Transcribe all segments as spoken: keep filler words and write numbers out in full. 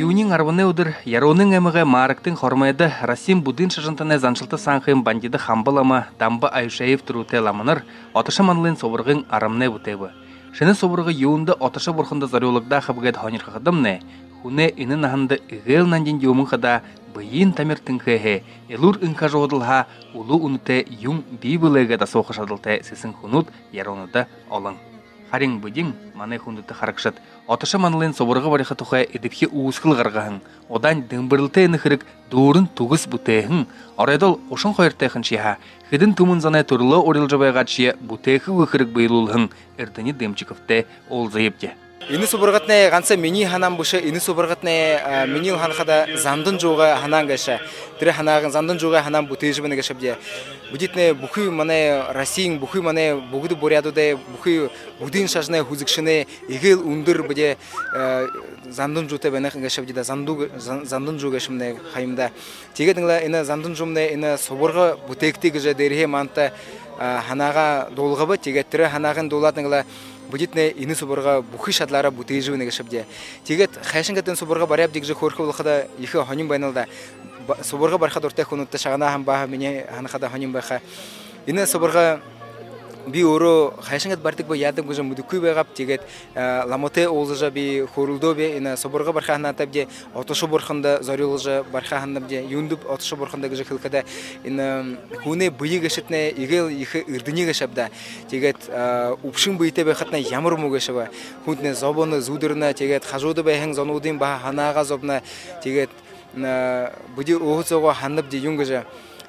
Июниин арбанай үдэр Ярууны аймагай Маарагтын хормойдо Россиин буддын шажантанай заншалта сангхын Бандида хамба лама Дамба Аюшеев түрүүтэй ламанар Отошо Маналын субаргын арамнай бүтээбэ. Шэнэ субарга юундэ Отошо бурханда зорюулагдаа хаб гээд һонирхоходомнай, хүнэй энэ наһанда эгээл нангин юумэн хадаа бэеын тамир тэнхээһээ, элүүр энхэ ажаһуудалһаа үлүү үнэтэй юун бии бэлэй гээд асууха шадалтай сэсэн хүнүүд Яруунада олон. Харин бидэн, манай хүндэтэ харагшад, Отошо Маналын субарга бариха тухай эдэбхи үүсхэл гаргаһан, удаань дэмбэрэлтэй энэ хэрэг дүүрэн түгэс бүтээһэн, оройдоол гушан хоёртойхоншье һаа, хэдэн түмэн зоной түрэлөө урилжа байгаадшье бүтээхэгүй хэрэг бэелүүлһэн Эрдэни Дымчиковтай уулзаябди. Энэ субаргатнай ганса минии һанаан бэшэ, энэ субаргатнай, а, минии һанахада Зандан Жуугай һанаан гээшэ. Тэрэ һанаагаа, Зандан Жуугай һанаан бүтээжэ байна гээшэбди. Бидэтнай бүхы манай Россиин, бүхы манай бүгэдэ буряадуудай, бүхы буддын шажанай һүзэгшэнэй эгээл үндэр бидэ, а, Зандан Жуутай байна гээшэбди даа, Занду-, Зан-, Зандан Жуу гээшэмнай ха юм даа. Тиигээд нэгэл энэ Зандан Жуумнай энэ субарга бүтээгты гэжэ дээрэһээ манда, а, һанаагаа дуулгаба. Тиигээд тэрэ һанаагынь дуулаад нэгэл бидэтнай энэ субарга бүхы шадалаараа бүтээжэ байна гээшэбди. Тиигээд хайшан гээд энэ субарга бариябди гэжэ хөөрэхэ болоходо, ехэ һонин байна л даа. Ба-, субарга бариха дуратай хүнүүдтэ шагнаа һаам баһа, минии һанахада һонин байха. Энэ субарга би өөрөө хайшан гээд баридаг бэ, яадаг гэжэ мэдэхэгүй байгааб. Тиигээд, а, ламатай уулзажа би хөөрэлдөөб, энэ субарга бариха һанаатайбди, Отошо бурханда зорюулжа бариха һанаатайбди. Юундэб Отошо бурханда гэжэ хэлэхэдэ, энэ хүнэй бэе гээшэтнай эгээл ехэ эрдэни гээшэ ааб даа. Тиигээд, а, үбшэн бэетэй байхадань ямар муу гээшэб. Хүнтнай зобоно, зүдэрнэ, тиигээд хажууда байһан зонуудынь баһа һанаагаа зобоно. Тиигээд, а, бидэ өөһэд соогоо һананабди юун гэжэ.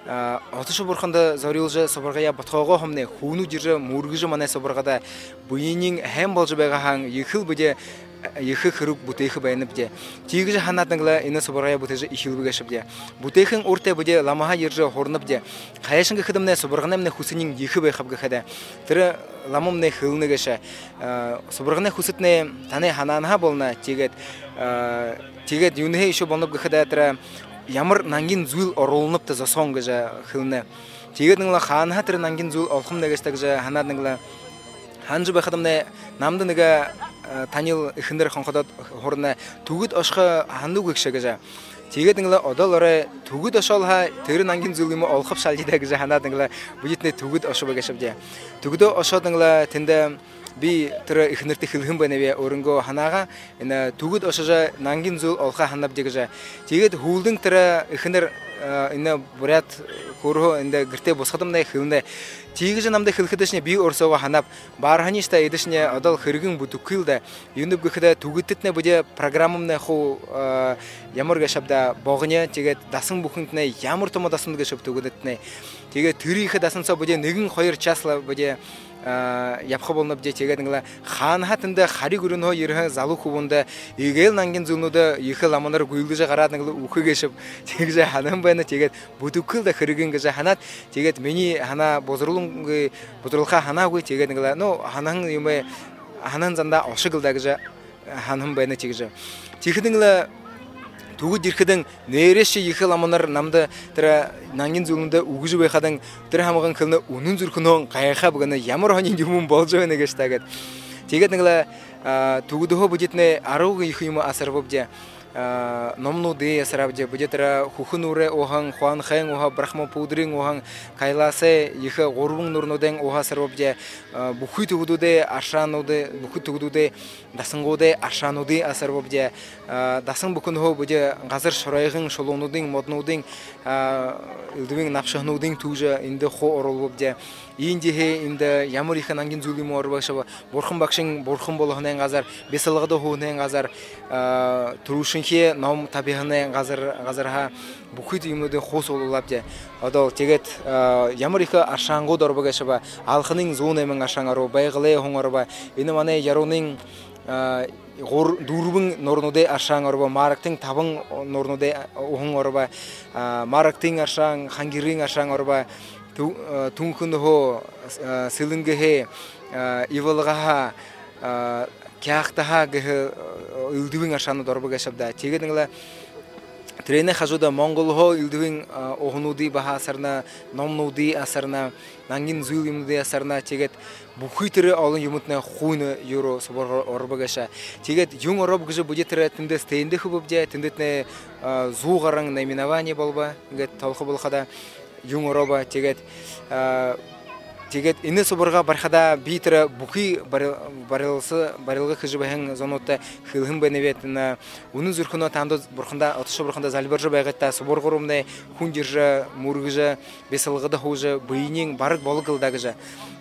А, Отошо бурханда зорюулжа субаргаяа бодхоогоо һаамнай, хүнүүд ерэжэ, мүргэжэ манай субаргада бэеынь һайн болжо байгаа һаань, ехэл бидэ, а, ехэ хэрэг бүтээхэ байнабди. Тиигэжэ һанаад нэгэл энэ субаргаяа бүтээжэ эхилбэ гээшэбди. Бүтээхын урда бидэ ламаһаа ерэжэ һуранабди. Хайшан гэхэдэмнай, субарганаймнай хүсэниинь ехэ байхаб гэхэдэ. Тэрэ ламамнай хэлэнэ гээшэ. А, субарганай хүсэтнай танай һанаанһаа болоно, тиигээд, а, тиигээд юунһээ ещё болоноб гэхэдэ, тэрэ ямар нангин зүйл оруулнабта зосоонь гэжэ хэлэнэ. Тиигээд нэгэл хаанаһаа тэрэ нангин зүйл олохомнай гээшэб гэжэ һанаад нэгэл һанажа байхадамнай намда нэгэ, а, танил эхэнэр хонходоод һурана: «Түбэд ошохо һанадаггүйш», — гэжэ. Тиигээд нэгэл одоол орой түбэд ошоол һаа, тэрэ нангин зүйл юумэ олохоб шалжи даа гэжэ һанаад нэгэл бидэтнай түбэд ошобо гээшэбди. Түбэдөө ошоод нэгэл тэндэ би тэрэ эхэнэртэ хэлэһэн байнаб өөрынгөө һанаагаа, энэ түбэд ошожо нангин зүйл олохо һананабди гэжэ. Тиигээд һүүлдэнь тэрэ эхэнэр, а, энэ буряад хөөрһөө эндэ гэртээ бусахадамнай хэлэнэ: «Тиигэжэ намда хэлэхэдэшни, би өөрөө соогоо һанааб, баарһаншье та эдэшни одоол хэрэгынь бүтэхэгүй л даа. Юундэб гэхэдэ, түбэдтэтнай бидэ программамнай хуу, а, ямар гээшэб даа, богони, тиигээд дасан бүхэнтнай ямар томо дасан гээшэб түбэдтэтнай. Тиигээд тэрэ ехэ дасан соо бидэ нэгэн-хоёр час лэ бидэ, а, ябаха болонобди». Тиигээд нэгэл хаанаһаа тэндэ хари гүрэнһөө ерэһэн залуу хүбүүндэ эгээл нангин зүйлнүүдые ехэ ламанар гүйлдэжэ гараад нэгэл үгэхэ гээшэб. Тиигэжэ һанаһан байна. Тиигээд бүтэхэгүй л даа хэрэгынь гэжэ һанаад, тиигээд минии һанаа бузарлангүй, бузарлаха һанаагүй, тиигээд нэгэл, ну, һанаһан юумэ, һанаһан зандаа ошог л даа гэжэ һанаһан байна тиигэжэ. Тиихэдэнь лэ түбэд ерэхэдэнь, нээрээшье ехэ ламанар намда тэрэ нангин зүйлнүүдээ үгэжэ байхадань, тэрэ һамган хэлэнэ: «Үнэн зүрхэнһөө гайхааб гэнэ, ямар һонин юумэн боложо байна гээшэ даа», — гээд. Тиигээд нэгэл, а, түбэдһөө бидэтнай аргагүй ехэ юумэ асарбабди. А, номнуудые асарабди. Бидэ тэрэ Хүхэ нуурай уһан, Хуанхайн уһа, Брахмапутрын уһан, Кайласай ехэ гурбан нуурнуудай уһа асарбабди. А, бүхы түбэдүүдэй аршаануудые, бүхы түбэдүүдэй дасангуудай аршаануудые асарбабди. А, дасан бүхэнһөө бидэ газар шоройгын, шулуунуудынь, модонуудынь, а, элдэбын набшаһануудынь түүжэ эндэ хуу оруулбабди. Иигээд эндэ ямар ехэ нангин зүйл юумэ орбо гээшэб, Бурхан багшын бурхан болоһонойнь газар, бисалгада һууһанайнь газар, а, түрүүшынхиеэ ном табиһанайнь газар, газарһаа бүхы юумэнүүдынь хуу суглуулаабди. Одоол тиигээд, а, ямар ехэ аршаангууд орбо гээшэб, Алханын зуун найман аршаан орбо, Байгалай уһан орбо, энэ манай Яруунын, а, гур-, дүрбэн нуурнуудай аршаан орбо, Маарагтын табан нуурнуудай уһан орбо, а, Маарагтын аршаан, Хангирын аршаан орбо, Тү-, а, Түнхэнһөө, а, Сэлэнгэһээ, а, Ивалгаһаа, а, Кяхтаһаа гэхэ, а, элдэбын аршаанууд орбо гээшэб даа. Тиигээд нэгэл Тэрэнэй хажууда Монголһоо элдэбын, а, уһануудые баһа асарна, номнуудые асарна, нангин зүйл юумэнүүдые асарна. Тиигээд бүхы тэрэ олон юумэтнай хуу энэ юрэ субарга оробо гээшэ. Тиигээд юун оробо гэжэ бидэ тэрэ тэндэ стендэ хэбэбди, тэндэтнай, а, зуу гаран наименование болобо, иигээд толхо болоходо юун оробо. Тиигээд, а, тиигээд энэ субарга барихадаа би тэрэ бүхы бари-, барилса-, барилга хэжэ байһан зонуудта хэлэһэн байнаб, энэ үнэн зүрхэнһөө танда Бурханда, Отошо Бурханда зальбаржа байгыт даа, субарга руумнай хүн ерэжэ, мүргэжэ, бисалгада һуужа, бэеынь бараг болог лэ даа гэжэ.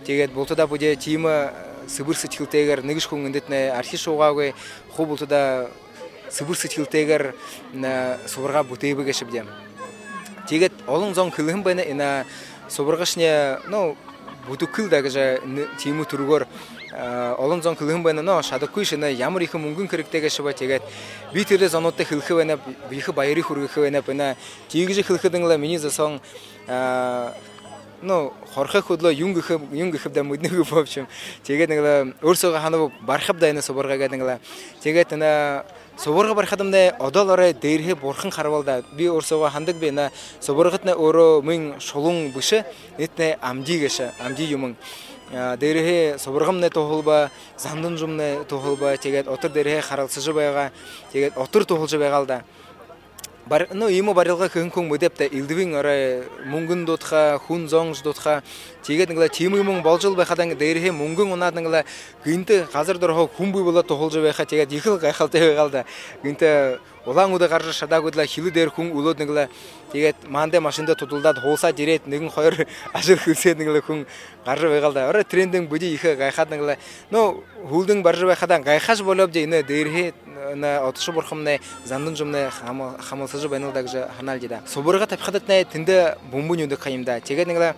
Тиигээд бултадаа бидэ тиимэ, э, сэбэр сэдьхэлтэйгээр, нэгэшье хүн эндэтнай архи шуугаагүй, хуу бултадаа сэбэр сэдьхэлтэйгээр, э, субарга бүтээбэ гээшэбди. Тиигээд олон зон хэлэһэн байна, энэ субаргашни, ну, бүтэхэл даа гэжэ, н-, тиимэ түргөөр, э, олон зон хэлэһэн байна, но шадахагүйш, энэ ямар ехэ мүнгэн хэрэгтэй гээшэб. Тиигээд би тэрэ зонуудта хэлэхэ байнаб, ехэ баяр хүргэхэ байнаб, энэ тиигэжэ хэлэхэдэнь лэ минии зосоонь, а, ну, хорхой хүдэлөө, юун гэхэ, юун гэхэб даа, мэдэнэгүйб, в общем. Тиигээд нэгэ лэ өөр соогоо һанабаб, барихаб даа энэ субарга гээд нэгэ лэ. Тиигээд энэ субарга барихадамнай одоол орой дээрэһээ Бурхан хараба даа. Би өөр соогоо һанадагби, энэ субаргатнай өөрөө мүн шулуун бэшэ, энэтнай амиды гээшэ, амиды юумэн. А, дээрэһээ субаргамнай туһалба, зандан зумнай туһалба, тиигээд отор дээрэһээ харалсажа байгаа, тиигээд отор туһалжа байгаа лэ даа. Бар-, ну, иимэ барилга хэһэн хүн мэдэбта, элдэбын орой мүнгэн дутаха, хүн зон дутаха. Тиигээд нэгэ лэ тиимэ юумэн болжол байхадань, дээрэһээ мүнгэн унаад, нэгэ лэ гэнтэ газар дороһоо хүн бии болоод туһалжа байха, тиигээд ехэл гайхалтай байгаа лэ даа. Гэнтэ Улаан-Үдэ гаража шадаагүйдэл, хилэ дээрэ хүн үлөөд, нэгэ лэ тиигээд манда машинада тудалдаад, һуулсаад ерээд, нэгэн хоёр ажал хэлсээд, нэгэ лэ хүн гаража байгаа лэ даа. Орой тэрэндэнь бидэ ехэ гайхаад, нэгэ лэ, ну, һүүлдэнь барижа байхадаа гайхааш болёобди, энэ дээрэһээ, энэ Отошо Бурхамнай, зандан зумнай хама-, хамһалсажа байна лэ даа гэжэ һанаалди даа. Субарга табихадатнай тэндэ бумба нюудаг ха юм даа. Тиигээд нэгэ лэ,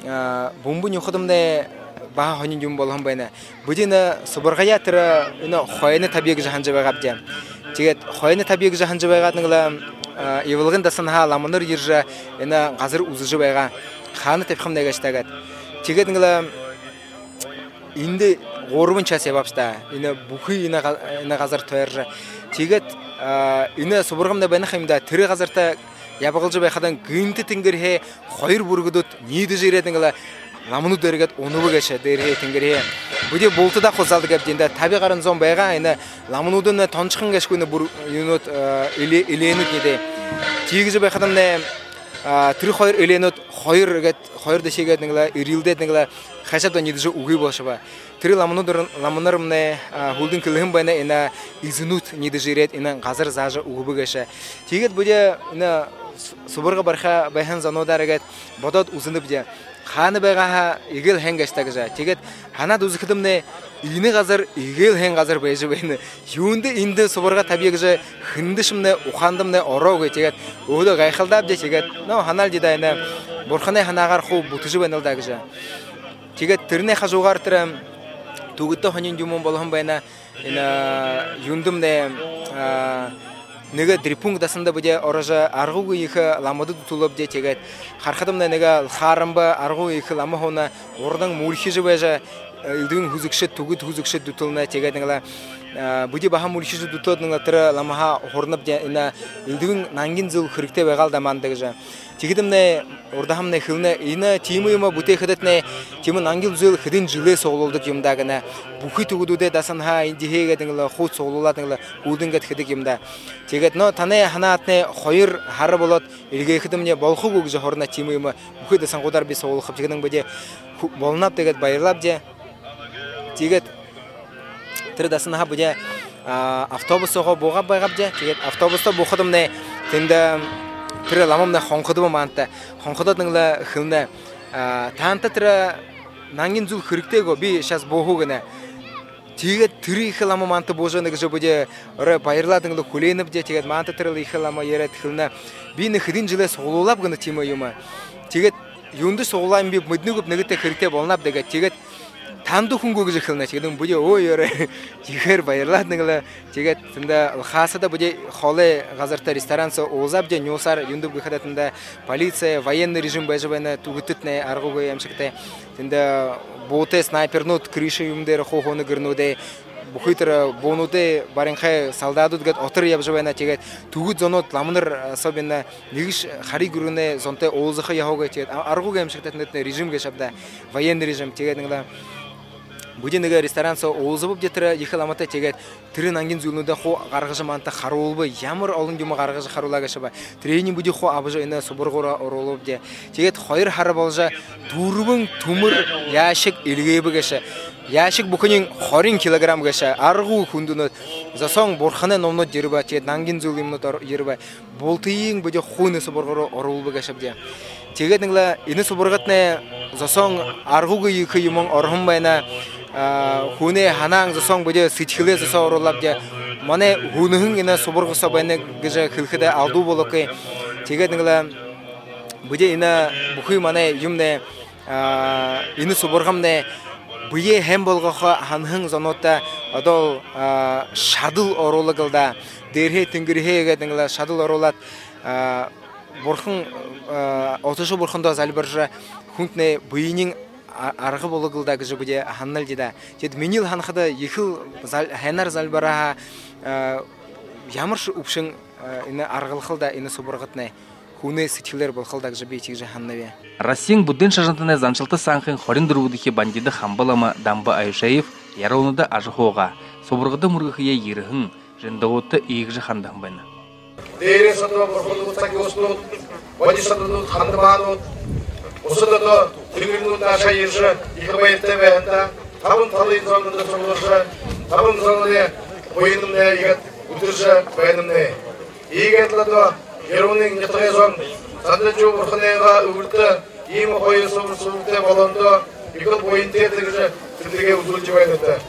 а, бумба нюухадамнай баһа һонин юумэн болоһон байна. Бидэ энэ субаргаяа тэрэ, энэ хойно табия гэжэ һанажа байгаабди. Тиигээд хойно табия гэжэ һанажа байгаад, нэгэ лэ, а, Ивалгын дасанһаа ламанар ерэжэ, энэ газар үзэжэ байгаа. Хаана табихамнай гээшэб даа гээд. Тиигээд нэгэ лэ эндэ гурбан час ябаабди даа. Энэ бүхы энэ га-, энэ газар тойрожо. Тиигээд, а, энэ субаргамнай байна ха юм даа. Тэрэ газарта ябагалжа байхадань, гэнтэ тэнгэрһээ хоёр бүргэдүүд ниидэжэ ерээд, нэгэ лэ ламанууд дээрэ гээд унаба гээшэ, дээрэһээ, тэнгэрһээ. Бидэ бултадаа хуу залдагбди даа. Таби гаран зон байгаа, энэ ламанууднай тоншохон гээшэ гү, энэ бүр-, юунүүд, а, эле-, элеэнүүд ниидээ. Тиигэжэ байхадамнай, а, тэрэ хоёр элеэнүүд хоёр гээд, хоёр дэшегээд, нэгэ лэ эрьелдээд, нэгэ лэ хайшааб даа ниидэжэ үгы болошобо. Тэрэ ламанууд, ламанармнай, а, һүүлдэнь хэлэһэн байна, энэ эзэнүүд ниидэжэ ерээд, энэ газар заажа үгэбэ гээшэ. Тиигээд бидэ энэ с-, субарга бариха байһан зонуудаар гээд бодоод үзэнэбди. Хаана байгаа һаа, эгээл һайн гээшэ даа гэжэ. Тиигээд һанаад үзэхэдэмнай, энэ газар эгээл һайн газар байжа байна. Юундэ эндэ субарга табия гэжэ хэндэшьемнай ухаандамнай ороогүй. Тиигээд өөһэдөө гайхалдаабди. Тиигээд, ну, һанаалди даа, энэ Бурханай һанаагаар хуу бүтэжэ байна лэ даа гэжэ. Тиигээд тэрэнэй хажуугаар тэрэ, ам, түбэдтэ һонин юумэн болоһон байна. Энэ, а, юундэмнай, а, нэгэ Дрипунг дасанда бидэ орожо, аргагүй ехэ ламада дүтэлөөбди. Тиигээд харахадамнай, нэгэ Лхарамба аргагүй ехэ лама һууна, урдань мүлхижэ байжа, э, элдэбын һүзэгшэд, түбэд һүзэгшэд дүтэлнэ. Тиигээд нэгэ лэ, а, бидэ баһа мүлхижэ дүтэлөөд, нэгэ лэ тэрэ ламаһаа һуранабди, энэ элдэбын нангин зүйл хэрэгтэй байгаа лэ даа манда гэжэ. Тиихэдэмнай урдаһаамнай хэлэнэ, энэ тиимэ юумэ бүтээхэдэтнай, тиимэ нангин зүйл хэдэн жэлээ суглуулдаг юм даа гэнэ. Бүхы түбэдүүдэй дасанһаа, эндэ һээ гээд, нэгэ лэ хуу суглуулаад, нэгэ лэ һүүлдэнь гээд хэдэг юм даа. Тиигээд, но танай һанаатнай хоёр һара болоод, эльгээхэдэмнай болохо гү гэжэ һурана. Тиимэ юумэ бүхы дасангуудаар би суглуулхаб. Тиихэдэнь бидэ ху-, болоноб даа гээд баярлаабди. Тиигээд тэрэ дасанһаа бидэ, а, автобус соогоо буугаад байгаабди. Тиигээд автобусто буухадамнай, тэндэ тэрэ ламамнай хонходобо манда. Хонходоод, нэгэ лэ хэлэнэ: «А, танда тэрэ нангин зүйл хэрэгтэй гү? Би сейчас буухаб», — гэнэ. Тиигээд тэрэ ехэ лама манда буужа байна гэжэ бидэ орой баярлаад, нэгэ лэ хүлеэнэбди. Тиигээд манда тэрэл ехэ лама ерээд хэлэнэ: «Би энэ хэдэн жэлээ суглуулааб гэнэ тиимэ юумэ. Тиигээд юундэ суглуулааб, би мэдэнэгүйб, нэгэтэ хэрэгтэй болоноб даа», — гээд. Тиигээд «Танда үгэхэ гү?» — гэжэ хэлэнэ. Тиигээд бидэ, ой, орой ехээр баярлаад, нэгэ лэ. Тиигээд тэндэ Лхасада бидэ хоолой газарта, ресторан соо уулзаабди, нюусаар. Юундэб гэхэдэ, тэндэ полиция, военный режим байжа байна, түбэдтэтнай аргагүй аймшагтай. Тэндэ буутай снайпернүүд крыша юумэн дээрэ хуу һууна, гэрнүүдэй. Бүхы тэрэ буунуудай баринхай солдадууд гээд отор ябажа байна. Тиигээд түбэд зонууд, ламанар особенно, нэгэшье хари гүрэнэй зонтой уулзаха ёһогүй. Тиигээд а-, аргагүй юм шэг, тэдэнэй режим гээшэ ааб даа, военный режим. Тиигээд нэгэл бидэ нэгэ ресторан соо уулзабабди тэрэ ехэ ламатай. Тиигээд тэрэ нангин зүйлнүүдээ хуу гаргажа манда харуулба, ямар олон юумэ гаргажа харуулаа гээшэб. Тэрээниие бидэ хуу абажа, энэ субарга руу оруулаабди. Тиигээд хоёр һара боложо, дүрбэн түмэр ящик эльгээбэ гээшэ. Ящик бүхэниинь хорин килограмм гээшэ. Аргагүй хүндэ юумэнүүд. Зосоон бурханай номнууд ерэбэ, тиигээд нангин зүйл юумэнүүд ор-, ерэбэ. Бултыень бидэ хуу энэ субарга руу оруулба гээшэбди. Тиигээд нэгэл энэ субаргатнай зосоон аргагүй ехэ юумэн ороһон байна. А, хүнэй һанаан зосоон, бидэ сэдьхэлээ зосоо оруулаабди. Манай хүнэһэн энэ субарга соо байна гэжэ хэлэхэдэ алдуу болохогүй. Тиигээд нэгэл бидэ энэ бүхы манай юумэнэй, а, энэ субаргамнай бэеэ һайн болгохо һанаһан зонуудта одоол, а, шадал оруулаг лэ даа. Дээрэһээ тэнгэриһээ гээд нэгэл шадал оруулаад, а, бурхан, а, Отошо бурхандаа зальбаржа, хүнтнай бэеынь а-, арга болог лэ даа гэжэ бидэ һананабди даа. Тиигээд минии һанахада, ехэл зал-, һайнаар зальбараа һаа, а, ямаршье үбшэн, а, энэ аргалха лэ даа, энэ субаргатнай хүнэй сэдьхэлээр болохо лэ даа гэжэ би тиигэжэ һананаб. Россиин буддын шажантанай заншалта сангхын хорин дүрбэдэхи бандида хамба лама Дамба Аюшеев яруунуудаа ажаһуугаа, субаргада мүргэхэеэ ерэһэн жиндагуудта иигэжэ хандаһан байна. Дээрээ садаа бурханууд, сахюусанууд, бодисадванууд, хандамаанууд, бусад одоо тэнгэринүүд наашаа ерэжэ, ехэ баяртай байһандаа, табан талын зон мүндэ сугларжа, табан зоной буянымнай иигээд үдэржэ байнамнай. Иигээд лэ одоо Яруунын нютагай зон Санданжуу бурханайнгаа үбэртэ иимэ хоёр субар-, субаргатай болоһондоо ехэл буянтай гэжэ тэмдэгээ үзүүлжэ байнат.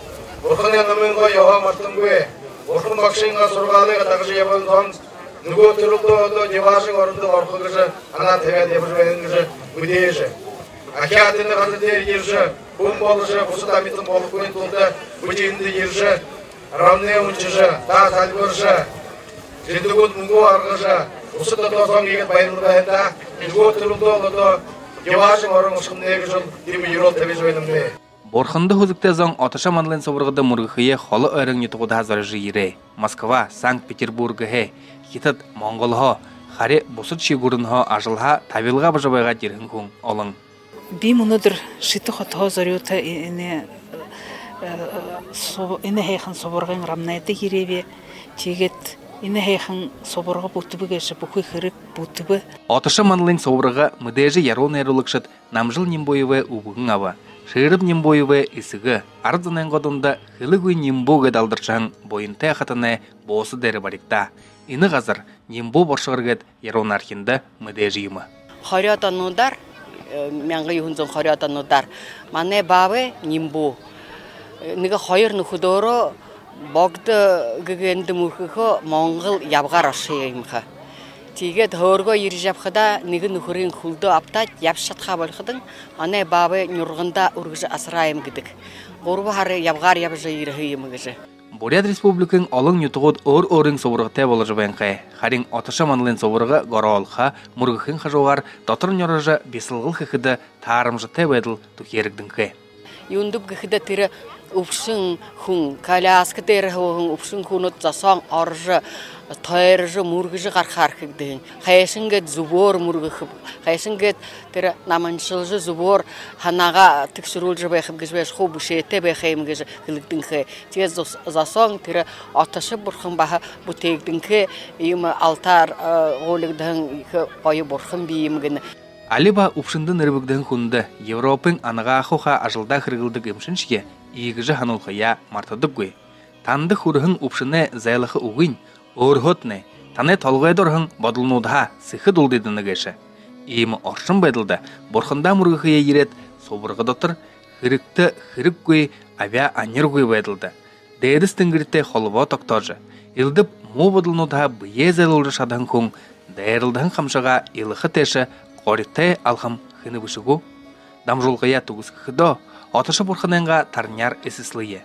Бурханай номойнгоо ёһо мартангүй, бурхан багшынгаа һургаалые дагажа ябаһан зон нүгөө түрэлдөө одоо Диваажан орондо орохо гэжэ һанаа табяад ябажа байна гэжэ мэдээжэ. Ахяад энэ газар дээрэ ерэжэ, хүн боложо, бусад амитан болохын тулада бидэ эндэ ерэжэ, рамнай уншажа, даа зальбаржа, жиндагууд мүнгөө гаргажа, бусад одоо зон иигээд баярлажа байһандаа, нүгөө түрэлдөө одоо Диваажан орон ошохомнай гэжэ лэ иимэ юрөөл табижа байнамнай. Бурханда һүзэгтэй зон Отошо Манлын субаргада мүргэхэеэ холо ойрын нютагуудһаа зорижо ерээ. Москва, Санкт-Петербургһээ, Хитад, Монголһоо, хари бусадшье гүрэнһөө ажалһаа табилга абажа байгаад ерэһэн хүн олон. Би мүнөөдэр Шэтэ хотоһоо зорюута э-, энэ, э, су-, энэ һайхан субаргын рамнайда ерээб. Тиигээд энэ һайхан субарга бүтэбэ гээшэ, бүхы хэрэг бүтэбэ. Отошо Манлын субарга мэдээжэ яруу найруулагшад Намжил Нимбуевай үбгэн аба, Шираб Нимбуевай эсэгэ, арад зонойнгоо дунда Хэлэгүй Нимбу гээд алдаршаһан буянтай ахатанай бууса дээрэ баригдаа. Энэ газар Нимбу боршогор гээд яруунаархинда мэдээжэ юм. Хорёод онуудаар, э, мянга юһэн зуун хорёод онуудаар манай баабай Нимбу, э, нэгэ хоёр нүхэдөөрөө Богдо гэгээндэ мүргэхөө монгол ябагаар ошоо юм ха. Тиигээд һөөргөө ерэжэ ябахадаа, нэгэ нүхэрынь хүлдөө абтаад, ябажа шадахаа болиходонь, манай баабай нюргандаа үргэжэ асараа юм гэдэг. Гурба һара ябагаар ябажа ерэһэн юм гэжэ. Буряад Республикын олон нютагууд өөр өөрын субаргатай боложо байнхай. Харин Отошо Манлын субарга гороолхо, мүргэхын хажуугаар доторнь орожо бисалгал хэхэдэ таарамжатай байдал түхеэрэгдэнхэй. Юундэб гэхэдэ, тэрэ үбшэн хүн, коляска дээрэ һууһан үбшэн хүнүүд зосоон орожо, тойрожо, мүргэжэ гарахаар хэгдэһэн. Хайшан гээд зүбөөр мүргэхэб, хайшан гээд тэрэ наманшалжа зүбөөр һанаагаа тэгшэрүүлжэ байхаб гэжэ бэшэ, хуу бэшээтэй байха юм гэжэ хэлэгдэнхэй. Тиигээд зос-, зосоон тэрэ Отошо бурхан баһа бүтээгдэнхэй, иимэ алтаар, э, гуулигдаһан ехэ гоё бурхан бии юм гэнэ. Али ба үбшэндэ нэрбэгдэһэн хүндэ Европын анагааха ухаа ажалдаа хэрэглэдэг эмшэншье иигэжэ һануулхаяа мартадаггүй. Танда хүрэһэн үбшэнэй зайлаха үгынь өөрһөөтнай, танай толгойдо ороһон бодолнуудһаа сэхэ дулдыдана гээшэ. Иимэ оршон байдалда бурхандаа мүргэхэеэ ерээд, субарга дотор хэрэгтэ хэрэггүй, абяа аниргүй байдалда Дээдэс Тэнгэритэй холбоо тогтоожо, элдэб муу бодолнуудһаа бэеэ зайлуулжа шадаһан хүн дайралдаһан хамшагаа илаха тээшэ горитой алхам хэнэ бэшэ гү? Дамжуулгаяа түгэсхэхэдөө, Отошо бурханайнгаа тарняар эсэслэе.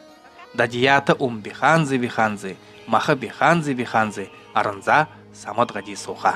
Дадияата ум бихаанзы, бихаанзы, маха бихаанзы, бихаанзы, аранзаа самад гади сууха.